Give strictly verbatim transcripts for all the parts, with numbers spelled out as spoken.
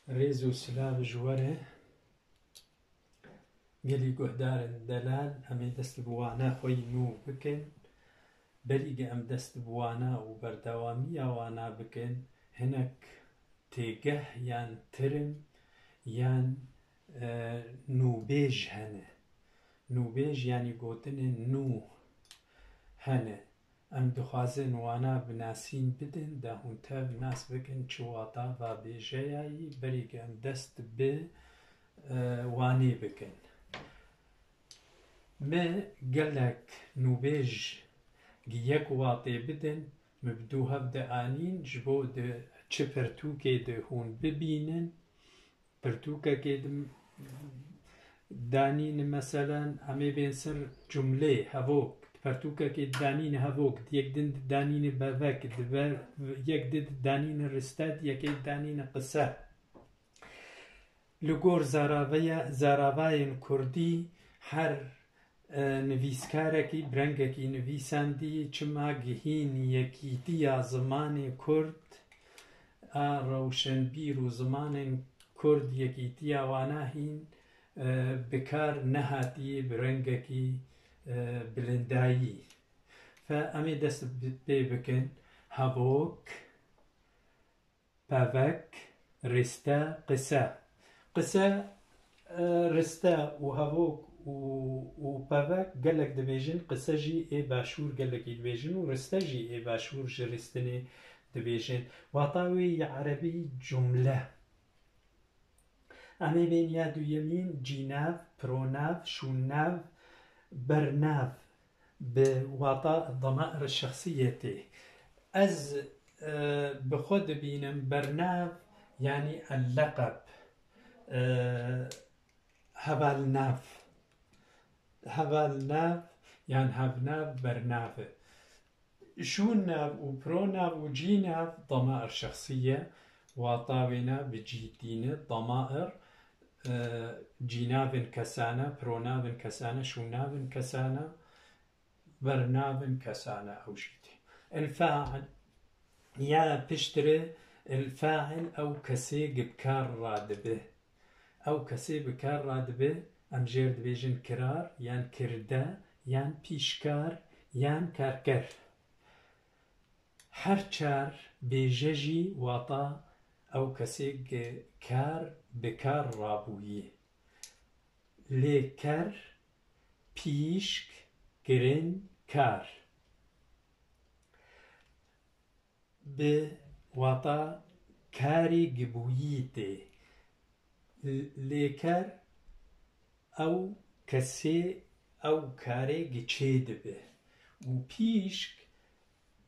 Rêz û silav ji we re. Gelî guhdarên delal, em ê dest bi wana xwe yî nû bikin. Berî ge em dest bi wana û berdewamiya wana bikin, hinek têgeh yan term yan, e, nûbêj hene. Nûbêj yanî gotinên nû hene. Em dixwazin wana bi nasîn bidin, de hûn tev nas bikin çi wata va bêjeya yî, berî ge em dest bi, e, wanê bikin. Me gelek nûbêj gi yek watê bidin, me bi dû hev de anîn, ji bo di çi pirtûkê de hûn bibînin. Pirtûkekê di danîne, meselen, em ê bên ser cumlê, hevok. Di pirtûkekê di danîne hevok, di yek din di danîne bevek, di ber yek di danîne riste, di yekê di danîne qise. Li gor zaraveya-, zaravayên kurdî her, e, nivîskarekî bi rengekî nivîsandî, çima gihîn yekîtiya zimanê kurd a rewşenbîr û zimanên kurd yekîtiya wana hîn, e, bi kar nehatiye bi rengekî, e, bilindayî. Fe em ê dest bi-, pê bikin. Hevok, pevek, riste, qise. Qise, e, riste û hevok û, û pevek gelek dibêjin, qise jî ê başûr gelekî dibêjin û riste jî ê başûr ji ristinê dibêjin. Wata wê yê erebî cumle. Em ê bên ya duyemîn cînav, pronav, şûnnav, bernav bi wata damair şexsiyê tê. Ez, e, bi xwe dibînim bernav, yanî el-leqeb, e, hevalnav. Hevalnav yan hevnav bernav e. Şûnnav û pronav û cînav damair şexsî ye, wata wêne bi cî tîne damair, e, cînavên kesane, pronavên kesane, şûnnavên kesane, bernavên kesane ew jî tê. El-fail ya piştre, el-fail ew kesê gi bi kar radibe. Ew kesê bi kar radibe, em jêr dibêjin kirar, yan kirde, yan pîşkar, yan karker. Her çar bêje jî wata ew kesê gi kar bi kar rabûyî. Lê ker, pîşk, kirin, kar. Bi wata karê gibûyî tê. Lê ker ew kesê ew karê gi çê dibe. Û pîşk,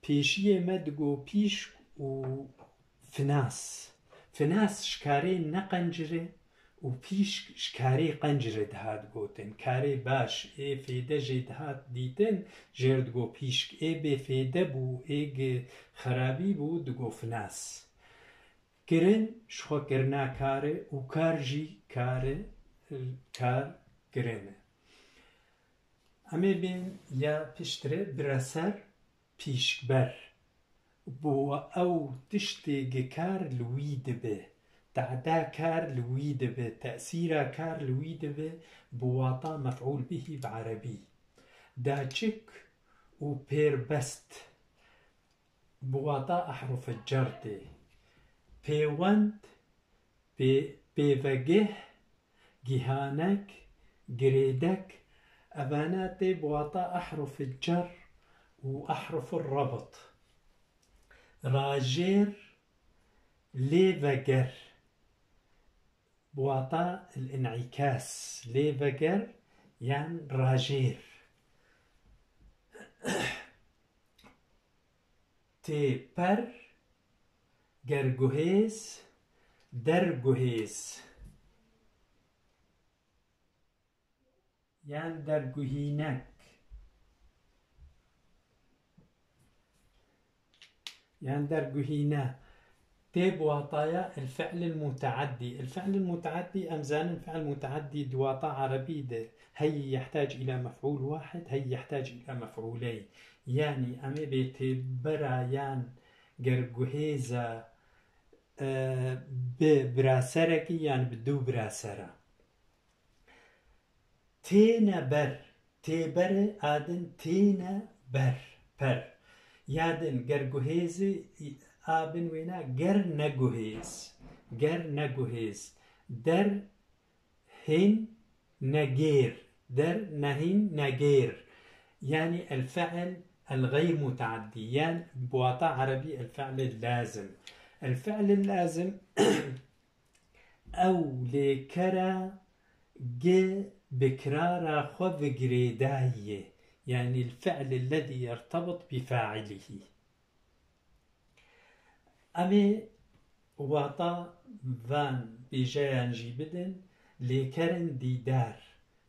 pêşiyê me digo pîşk û finas. Finas ji karê ne qencire, û pîşk ji karê qencirê dihat gotin. Karê baş, ê fêde jê dihat dîtin, jêr digo pîşk. Ê bêfêde bû, ê gi xerabî bû, digo finas. Kirin, ji xwe kirina kar e û kar jî kar e, kar kirin e. Em ê bên ya piştre bire ser pîşkber. Bo ew tiştê gi kar li wî dibe, teda kar li wî dibe, tesîra kar li wî dibe, bi wata mef'ûl bihî bi erebî. Daçik û pêrbest bi wata ehrûfê cer tê. Pêwend, pê-, pêvegeh, gihanek, girêdek, evane tê bi wata ehrûfê cer û ehrûfê rebit. Rajêr, lê veger, bi wata el-înîkas, lê veger yan rajêr. Tê per, gerguhêz, derguhêz. Yan derguhînek. Yan derguhîne. Tê bi wataya el-fi'l el-muteaddî. El-fi'l el-muteaddî, em zanin fi'l muteaddî di wata erebî de heyî yehtac îla mef'ûl wahid, heyî yehtac îla mef'ûleyn. Yanî em ê bê têbera yan gerguhêza e, bi biraserekî yan bi du birasera. Têne ber. Têbere adin têne ber. Per. Yadin ger guhêzî abin wêna ger neguhêz. Ger neguhêz. Der hîn negêr. Der nehîn negêr. Yani el fi'l el gayr mutaaddî. Yan bi wata erebî el fi'l lazim. El fi'l lazim ew lêkera ge bi kirara xwe ve girêdayî ye. Yani el fi'l ellezî yertebit bi failihi. Em ê wata van bêjeyan jî bidin, lêkerin dîdar,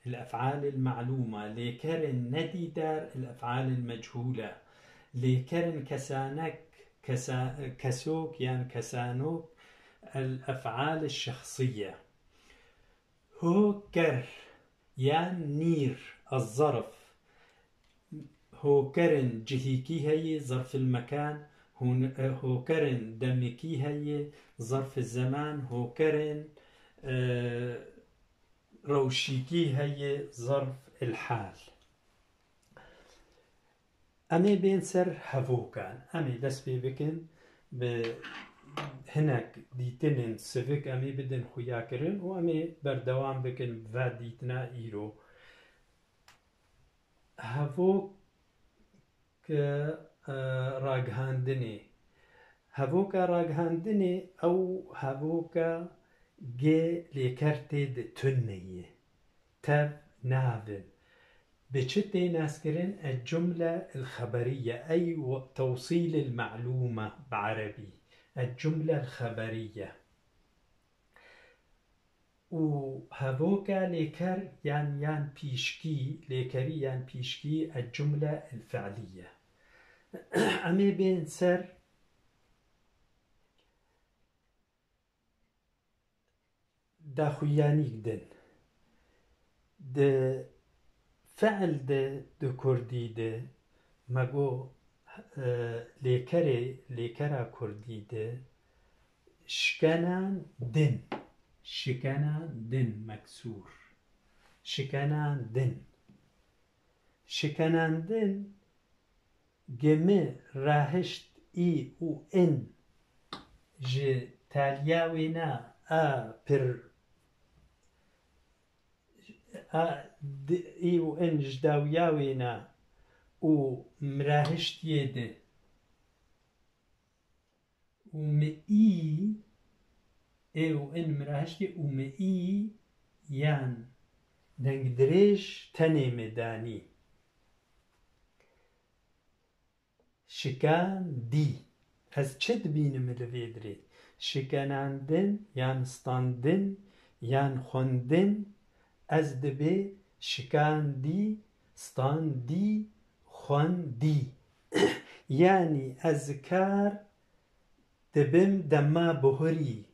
el-ef'al el-ma'lûma, lêkerin nedîdar, el-ef'al el-mechûle, lêkerin kesanek, kesa-, kesok yan kesanok, el-ef'al el-şexsiye. Hoker yan nîr, ez-zerf. Hokerin cihîkî heye, zerf el-mekan. Hûn-, e, hokerin demikî heye, zerf el-zeman. Hokerin, e, rewşîkî heye, zerf el-hal. Em ê bên ser hevokan. Em ê dest pê bikin bi hinek dîtinên sivik em ê bidin xuyakirin û em ê berdewam bikin ve dîtina îro. Hevok, e, ragihandinê. Hevoka ragihandinê ew hevoka gê lêker tê de tune ye. Tev navin. Bi çi tê naskirin? El-cumle el-xeberiye, ey we-, tewsîl el-me'lûme bi erebî. El-cumle el-xeberiye. Û hevoka lêker yan, yan pîşkî, lêkerî yan pîşkî, el-cumle el-fi'liye. Em ê bên ser daxuyanîk din. Di fi'l de, di kurdî de, me got, e, lêkerê, lêkera kurdî de şikenan din, şikenan din meksûr, şikenan din. Şikenan din Gimi rahişt î û in ji taliya wêna a pir, a di, î û in ji dawiya wêna û mirahişt yê di. Û mi î, ê û in mirahişt yê û mi î yan dengdirêj tenê mi danî. Şikandî. Ez çi dibînim li vê dirê? Şikenandin yan standin yan xwendin, ez dibê şikandî, standî, xwendî. Yanî ez kar dibim dema buhurî.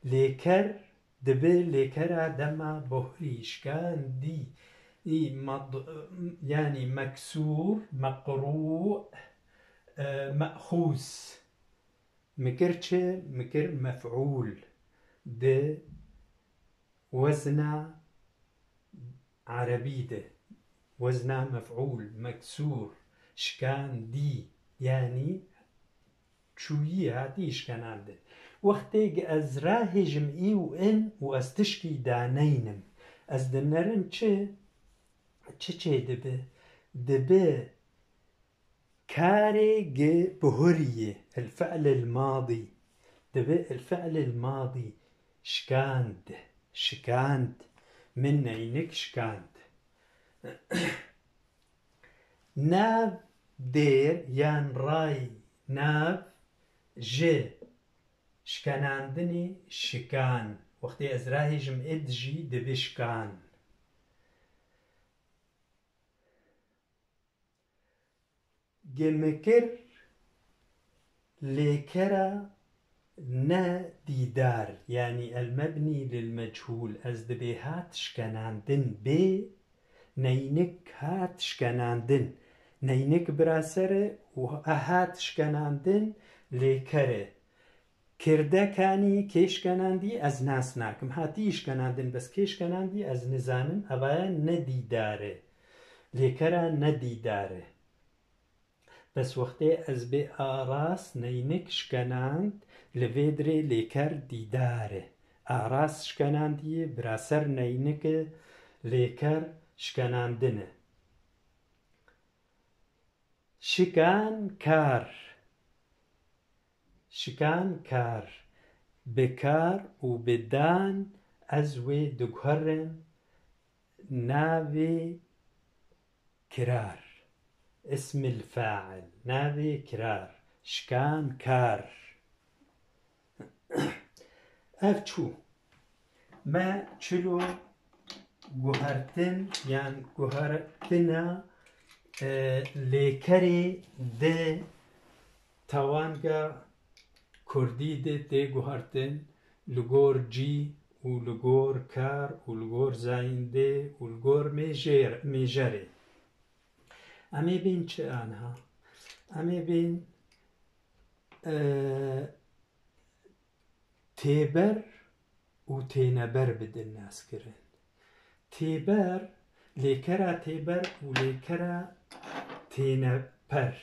Lêker dibe lêkera dema buhurî, şikandî. Î mad-, yanî meksûr, meqrû, e, mexûs. Mikir çi? Mikir mef'ûl. Di wezna erebî de wezna mef'ûl, meksûr, şikandî, yanî çûyî hatî şikenandin. Wextê ez rahêjim î û in û ez tişkî daneynim, ez dinerim çi? Çi çê dibe? Dibe Karê gi buhuriyê, el-fi'l el-madî. Dibe el-fi'l el-madî şikand, şikand. Min neynik şikand. Nav dêr yan ray nav ji şikenandinê şikan. Wextê ez rahêjim id jî dibe şikan. Gi mi kir lêkera ne dîdar, yanî el-mebnî lil-mechûl, ez dibê hat şikenandin bê, neynik hat şikenandin. Neynik bira ser e û hat şikenandin lêker e. Kirde kanî kê şkenandî ez nas nakim. Ha tî şkenandin bes kê şkenandî ez nizanim. Evaya nedîdar e. Lêkera nedîdar e. Bes wextê ez bê Aras neynik şkenand, li vê dirê lêker dîdar e. Aras şkenandî, biraser neynik e, lêker şkenandin e. Şikan kar. Şikan kar. Bi kar û bi dan ez wê diguherim navê kirar. Ismil fail. Navê kirar. Şikan kar. Ev çû. Me çilo guhertin yan guhertina, e, lêkerê di tawanga kurdî de tê guhertin li gor cî û li gor kar û li gor zayîndê û li gor mêjêr-, mêjerê. Em ê bên çi aniha? Em ê bên, e, têber û têneber bidin naskirin. Têber, lêkera têber û lêkera têneper.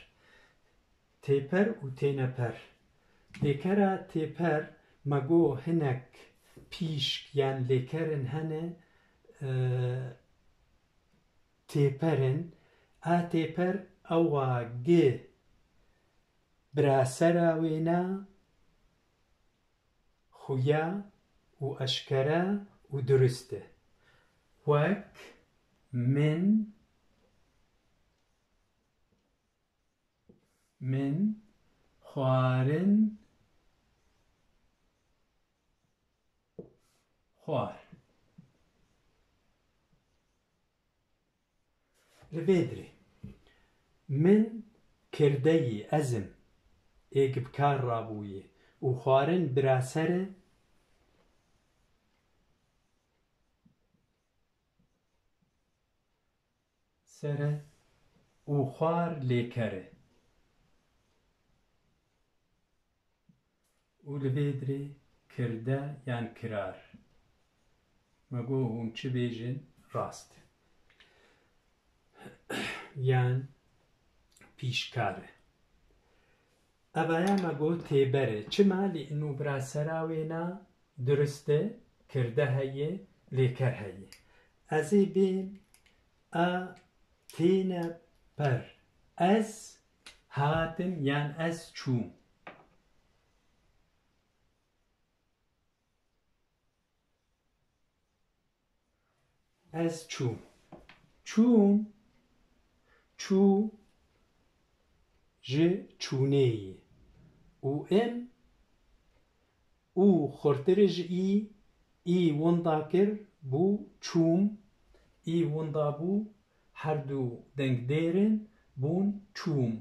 Têper û têneper. Lêkera têper, me got hinek pîşk yan lêkerin hene, e, têper in. A têper ewa gi birasera wêna xuya û eşkere û durist e. Wek min, min xwarin xwar. Li vê dirê min kirdeyî ez im, êk bi kar rabûye û xwarin biraser e, ser e û xwar lêker e. Û li vê dirê kirde yan kirar. Me got hûn çi bêjin rast. Yan pîşkar e. Evaya me got têber e. Çima? Lê ino birasera wêna durist e, kirde heye, lêker heye. Ez ê bêm a têneper. Ez hatim yan ez çûm. Ez çûm. Çûm. Çû ji çûnê ye. Û em û xurtir ji î, î winda kir, bû çûm, î winda bû, her du dengdêr in, bûn çûm.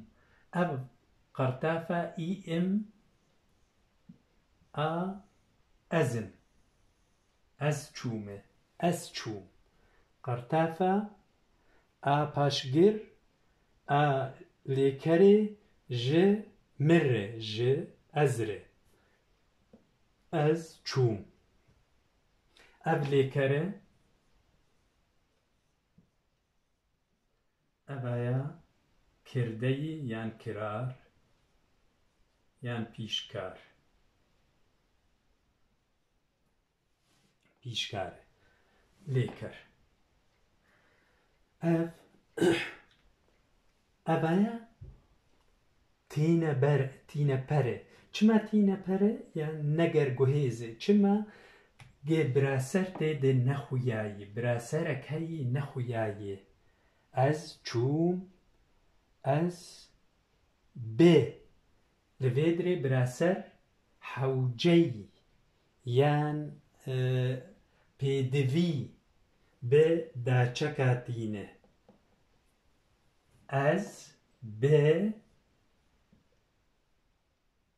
Ev qertefa î im a ez im. Ez çûme. Ez çûm. Qertefa a paşgir, a lêkerê ji min re, ji ez re. Ez çûm. Ev lêkere, evaya kirdeyî yan kirar yan pîşkar. Pîşkar e. Lêker. Ev, evaya tîne ber, tîne per e. Çima tîne per e? Yan neger guhêz e. Çima? Gê biraser tê de nexuyayî. Biraserek heyî nexuyayî. Ez çûm, ez bi. Li vê dirê biraser hewceyî yan, e, pêdivî bi daçeka tîne. Ez bi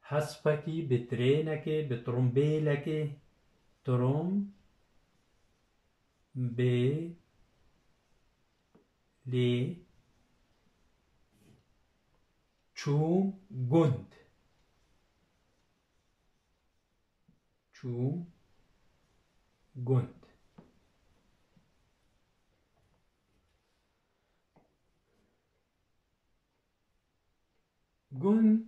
hespekî, bi trênekê, bi trombêlekê, trom, bê, lê, çûm gund. Çûm gund. Gund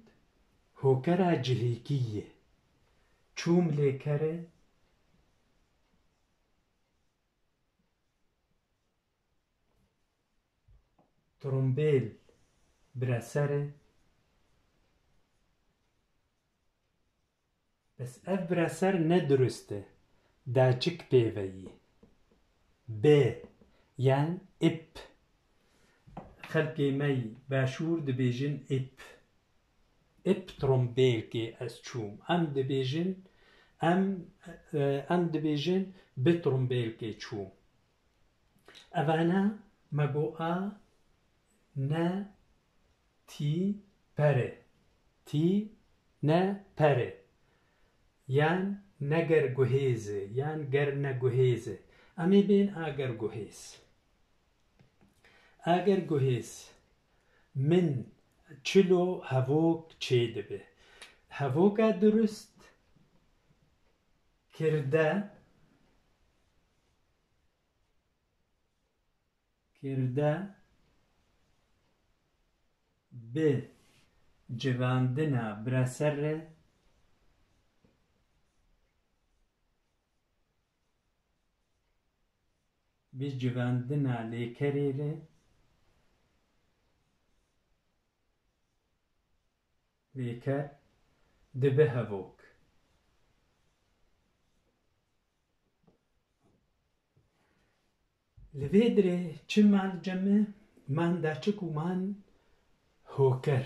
hokera cihêkî ye. Çûm lêker e. Trombêl bireser e. Bes ev bireser ne dirust e. Daçik pê ve yî. B, yan ip. Xelkê me yî başûr dibêjin ip. Ip trombêlkê ez çûm. Em dibêjin, em, e, em dibêjin bi trombêlkê çûm. Evana me got a ne tî pere. Tî ne pere. Yan ne ger guhêz e, yan ger ne guhêz e. Em ê bên a ger guhêz. A ger guhêz. Min çilo hevok çêdibe. Hevoka dirust kirde, kirde bi civandina bireser re, bi civandina lêkerê re, lêker dibe hevok. Li vê dirê çi man cem e? Man daçik û man hoker.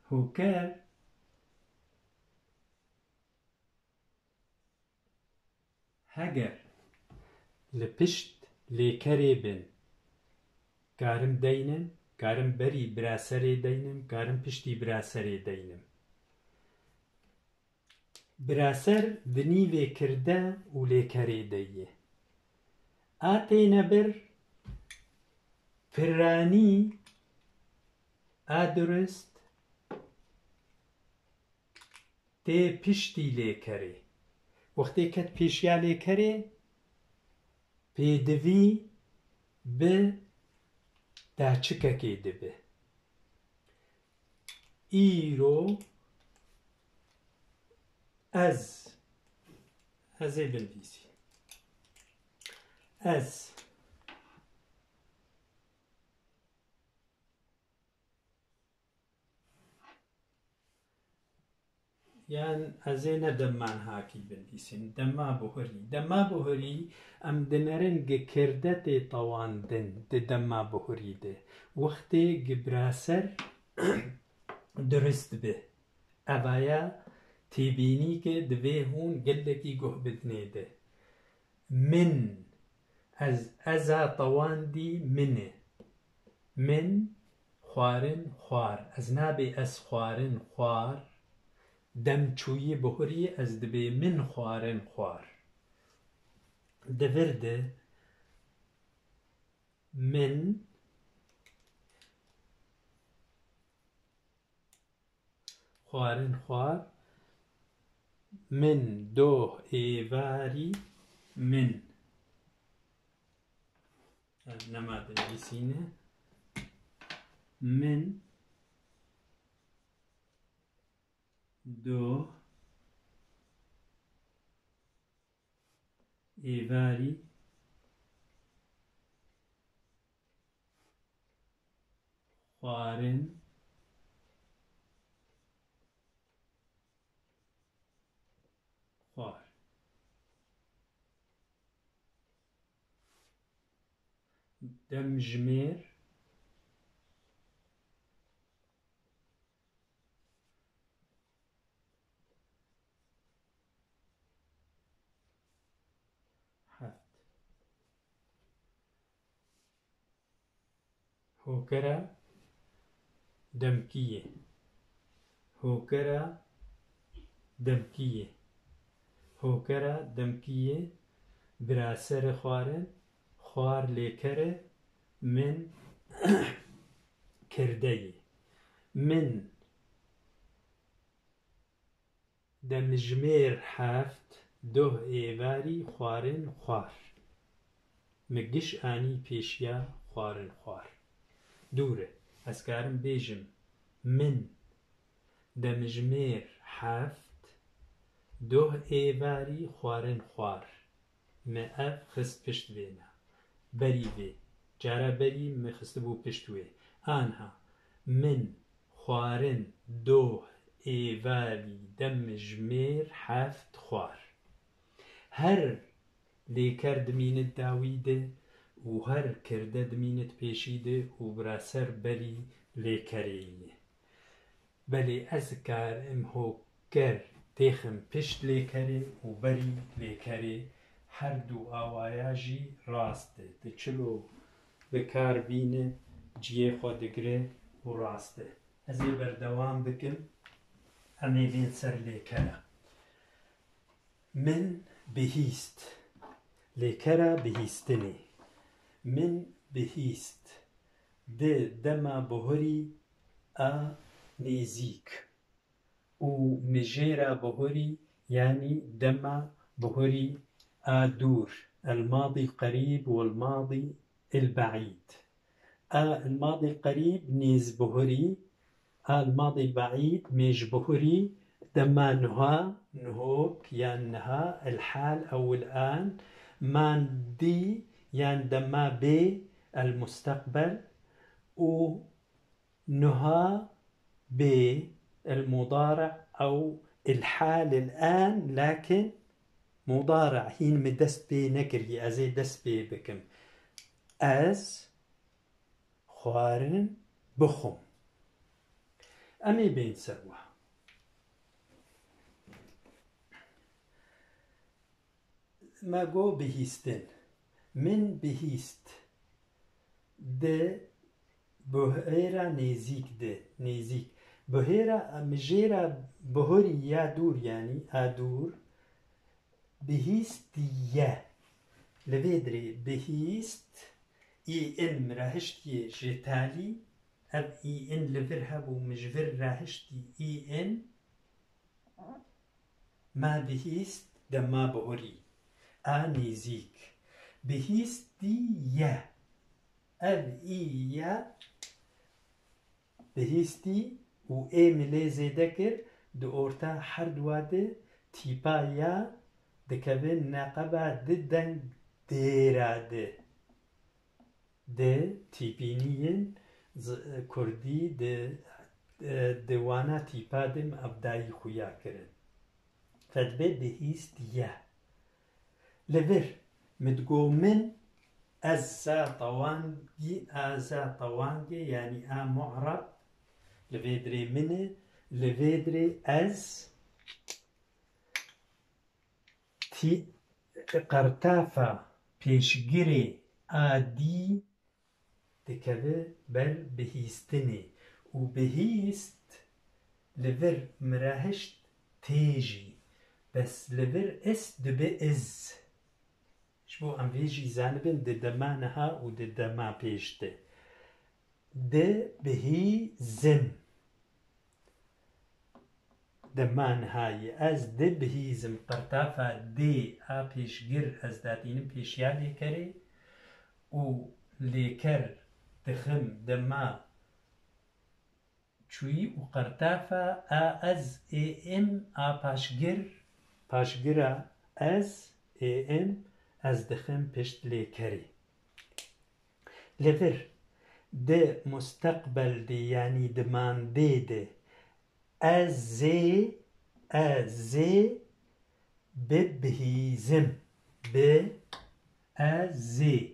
Hoker Heger li pişt lêkerê bin, karim deynim, karim berî biraserê deynim, karim piştî biraserê deynim. Biraser di nîvê kirde û lêkerê de ye. A têne bir, piranî, a dirust, tê piştî lêkerê. Wextê ket pêşiya lêkerê, pêdivî bi daçikekê dibe. Îro ez, ez ê binivîsî. Ez Yan ez ê ne demman hakî binivîsim. Dema buhurî. Dema buhurî em dinerin gi kirde tê tewandin di dema buhurî de. Wextê gi biraser dirust bi. Evaya têbînî ke divê hûn gelekî guh bidinê de. Min. Ez, eza tewandî min e. Min xwarin xwar. Ez nabê ez xwarin xwar. Dem çûyî bihurî ez dibê min xwarin xwar. Di vir de min Xwarin xwar. Min doh êvarî min. Ev nema dinivîsîne. Min doh êvarî xwarin xwar. Demjimêr heft. Hokera demkiyê. Hokera demkiyê. Hokera demkiyê. Biraserê xwarin. Xwar lêkerê. Min kirdeyê. Min demjimêr heft. Doh êvarî xwarin xwar. Mi giş anî pêşiya xwarin xwar. Dûr e. Ez karim bêjim, min demijmêr heft doh êvarî xwarin xwar. Me ev xist pişt vêna. Berî vê. Cara berî me xistibû pişt wê. Anha, min xwarin doh êvarî demijmêr heft xwar. Her lêker dimînit dawî de û her kirde dimînit pêşî de û bira ser berî lêkerê ye. Belê ez karim hoker têxim pişt lêkerê û berî lêkerê, her du awaya jî rast e. Tu çilo bi kar bîne ciyê xwe digre û rast e. Ez ê berdewam bikim, em ê bên ser lêkera. Min bihîst. Lêkera bihîstinê. Min bihîst. Di dema bihurî a nêzîk û mijêra bihurî, yanî dema bihurî a dûr. El madî qerîb û el madî el beîd. A el madî qerîb nêz bihurî, a el madî beîd mêj bihurî, dema nuha, nuhok yan niha, el hal ew el an, man dî yan dema bê, el musteqbel, û nuha bê, el mudare ew el hal el an, lakin mudare hîn min dest pê nekiriye, ez ê dest pê bikim. Ez xwarin bixwim. Em ê bên ser wa. Me got bihîstin. Min bihîst. Di buhêra nêzîk de, nêzîk. Buhêra, mijêra buhurî ya dûr, yanî a dûr, bihîstiye. Li vê dirê bihîst, î in min rahiştiye ji talî, ev î in li vir hebû, min ji vir rahiştî î in, me bihîst dema bihurî. A nêzîk. Bihîstiye. Ev î ye. Bihîstî û ê min lê zêde kir, di orta her dua de tîpa ya dikeve neqeba di deng dêra de. Di tîpîniyên z-, kurdî di, e, di wana tîpa de min ev dayî xuya kirin. Fedbe bihîstiye. Li vir, min digo min, ez za tewangî, a za tewangê, yanî a mu'reb, li vê dirê min e, li vê dirê ez, tî-, qertafa pêşgirê a dî dikeve ber bihîstinê û bihîst li vir mirahişt tê jî, bes li vir ist dibe iz. Ji bo em vê jî zanibin di dema niha û di dema pêş de. Dibihîzim. Dema niha yê ez dibihîzim, qertafa dê a pêşgir ez datînim pêşiya lêkerê û lêker dixim dema çûyî û qertafa a ez ê im a paşgir, paşgira ez ê im ez dixim pişt lêkerê. Li vir, di musteqbel de, yanî di mandê de, ez ê, ez ê bibihîzim. Bi, ez ê,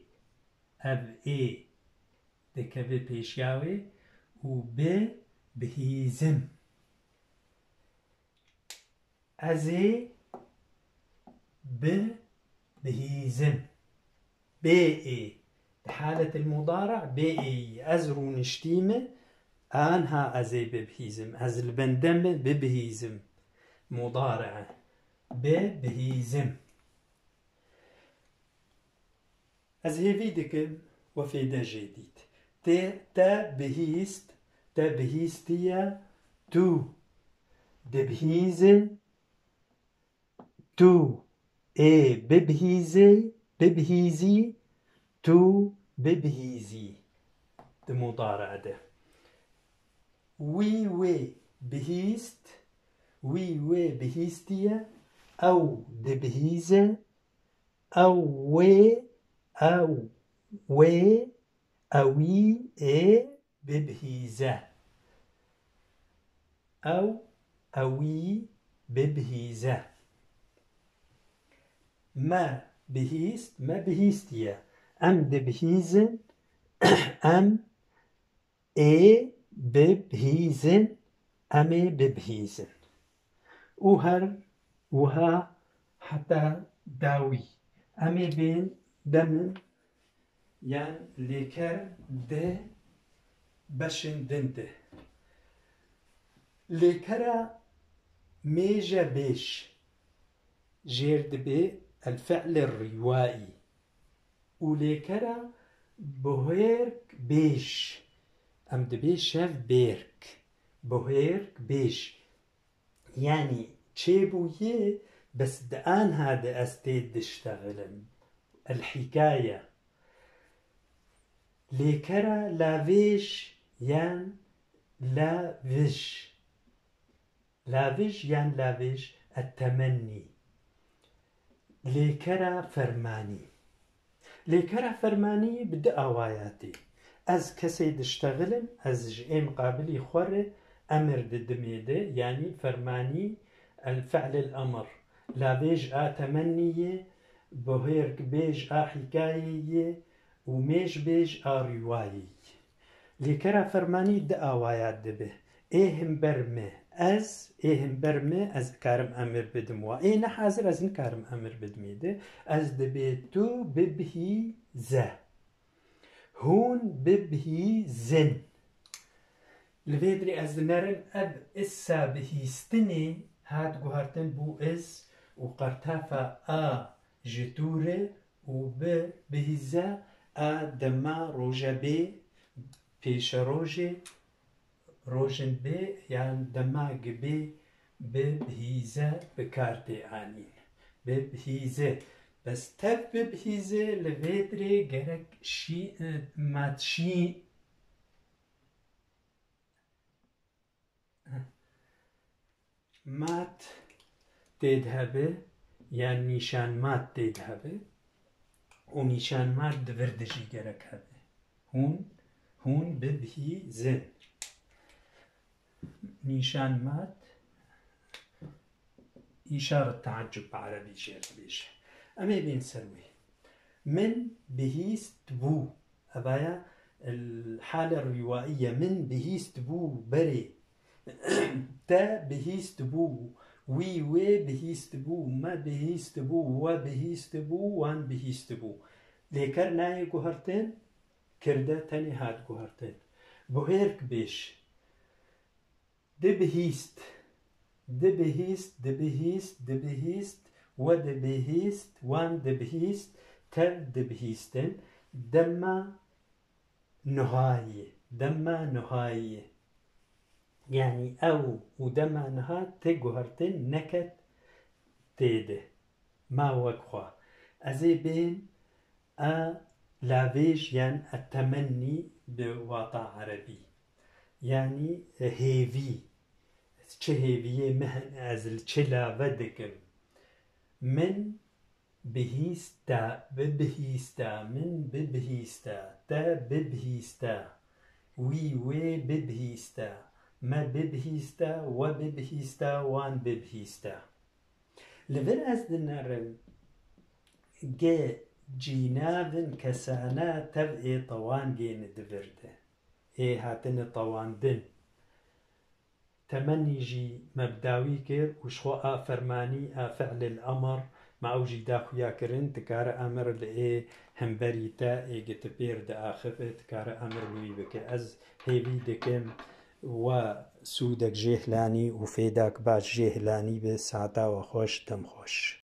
ev ê dikeve pêşiya wê û bibihîzim. Ez ê bibihîzim. Bê ê. Di haletil mudare bê ê yî. Ez rûniştîme, anha ez ê bibihîzim. Ez li bende me bibihîzim. Mudare. Bibihîzim. Ez hêvî dikim we fêde jê dît. Te, te bihîst, te bihîstiye, tu dibihîze, tu Ê bibihîzê, bibihîzî, tu bibihîzî. Di mudare de. Wî wê bihîst, wî wê bihîstiye, ew dibihîze, ew wê, ew wê, ewî ê bibihîze. Ew, ewî bibihîze. Me bihîst, me bihîstiye. Em dibihîzin, em ê bibihîzin, em ê bibihîzin. Û her wiha heta dawî. Em ê bên demin yan lêker di beşên din de. Lêkera mêje bêj jêr dibê el fi'lê rîwayî. Û lêkera buhêrk bêj. Em dibê şev bêrk. Buhêrk bêj. Yanî çêbûyê bes di anha de ez tê diştexilim. El hikaye. Lêkera lavêj yan lavij. Lavij yan lavêj, et-temennî. Lêkera fermanî. Lêkera fermanî bi du awaya tê. Ez kesê diştexilim, ez ji ê miqabilî xwe re emir didimê de, yanî fermanî el fi'lil emr. Lavêj a temennî ye, buhêrk bêj a hîkayê ye û mêj bêj a rîwayê ye. Lêkera fermanî di awaya dibe. Ê himber me, ez, ê himber me, ez karim emir bidim wa. Ê nehazir, ez nikarim emir bidimê de. Ez dibê tu bibhîze. Hûn bibhîzin. Li vê dirê ez dinerim ev issa bihîstinê hat guhertin bû iz û qertafa a ji tû re û bi bihîze a dema roje bê, pêşerojê, rojin bê yan dema gibê bi bihîze bi kar tê anîn. Bi bihîze. Bes tev bi bihîze li vê dirê gerek şî, mat şî, mat tê de hebe, yan nîşan mat tê de hebe û nîşan mat di vir de jî gerek hebe. Hûn, hûn bibihîzin. Nîşan mat, îşaret teacub bi erebî jê re dibêje. Em ê bên ser wê. Min bihîst bû. Evaya hale rîwaiye. Min bihîst bû berê. Te bihîst bû. Wî wê bihîst bû. Me bihîst bû. We bihîst bû. Wan bihîst bû. Lêker nayê guhertin. Kirde tenê hat guhertin. Buhêrk bêj. Dibihîst. Dibihîst, dibihîst, dibihîst, we dibihîst, wan dibihîst, tev dibihîstin. Dema nuhayî, dema nuhayî. Yanî ew û dema niha tê guhertin neket tê de. Ma wek xwe. Ez ê bên a lavêj yan a temennî bi wata erebî. Yanî hêvî. Çi hêviyê min hene, ez li çi lave dikim. Min bihîsta, bibihîsta, min bibihîsta, te bibihîsta, wî wê bibihîsta, me bibihîsta, we bibihîsta, wan bibihîsta. Li vir ez dinerim, ge cînavin kesana tev ê tewangê ni di vir de. Ê hatine tewandin. Temennî jî me bi dawî kir û ji xwe a fermanî, a fi'lil emr, me ew jî da xuya kirin, dikare emir li ê hemberî te ê gi tu pêr diaxive, dikare emir li wî bike. Ez hêvî dikim we sûdek jê hilanî û fêdak baş jê hilanî be, saeta we xweş, dem xweş.